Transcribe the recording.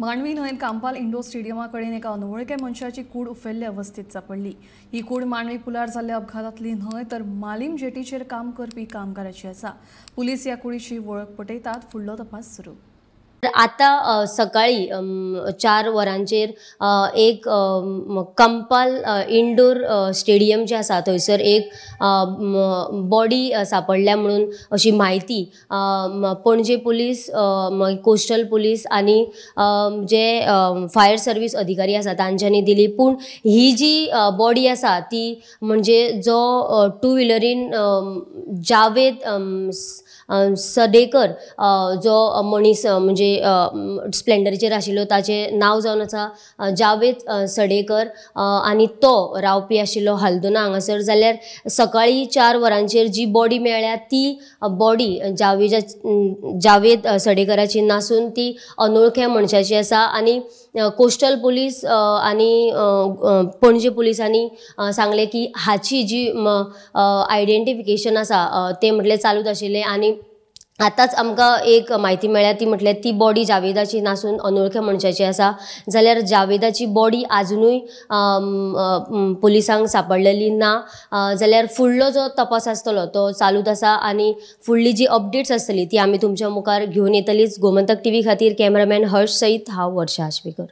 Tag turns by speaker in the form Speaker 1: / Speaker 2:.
Speaker 1: Mandovi न्हंयेत Campal indoor स्टेडियमा कडेन एका अनवळख्या मनशाची कूड उफेल्ले अवस्थेत सापडली. ही कूड मांडवी पुलार जाल्ल्या अपघातांतली न्हय तर मालीम जेटीचेर काम करपी कामगाराची आसा. पुलीस ह्या कुडीची वळख पटयतात. फुडलो तपास सुरू.
Speaker 2: आतां सकाळी 4 वरांचेर एक कंपाल इंडोर स्टेडियम जे आसा थंयसर एक बॉडी सापडल्या म्हणून अशी म्हायती पणजे पुलीस, कोस्टल पुलीस आनी जे फायर सर्वीस अधिकारी आसा तांच्यांनी दिली. पूण ही जी बॉडी आसा ती म्हणजे जो टू व्हिलरीन जावेद सडेकर जो मनीस म्हणजे स्प्लेंडरीचेर आशिल्लो ताचें नांव जावन आसा जावेद सडेकर आनी तो रावपी आशिल्लो हल्दोना हांगासर. जाल्यार सकाळी 4 वरांचेर जी बॉडी मेळ्ळ्या ती बॉडी जावेद सडेकराची नासून ती अनोळख्या मनशाची आसा. आनी कोस्टल पुलीस आनी पणजे पुलिसांनी सांगलें की हाची जी आयडेंटिफिकेशन आसा तें म्हटलें चालूच आशिल्लें. आनी आतांच आमकां एक म्हायती मेळ्ळ्या ती म्हटल्यार ती बॉडी जावेदाची नासून अनोळख्या मनशाची आसा. जाल्यार जावेदाची बॉडी आजुनूय पुलिसांक सापडलेली ना. जाल्यार फुडलो जो तपास आसतलो तो चालूच आसा आनी फुडली जी अपडेट्स आसतली ती आमी तुमच्या मुखार घेवन येतलीच. गोमंतक टीव्ही खातीर कॅमेरामॅन हर्ष सयत हांव वर्षा आश्वेकर.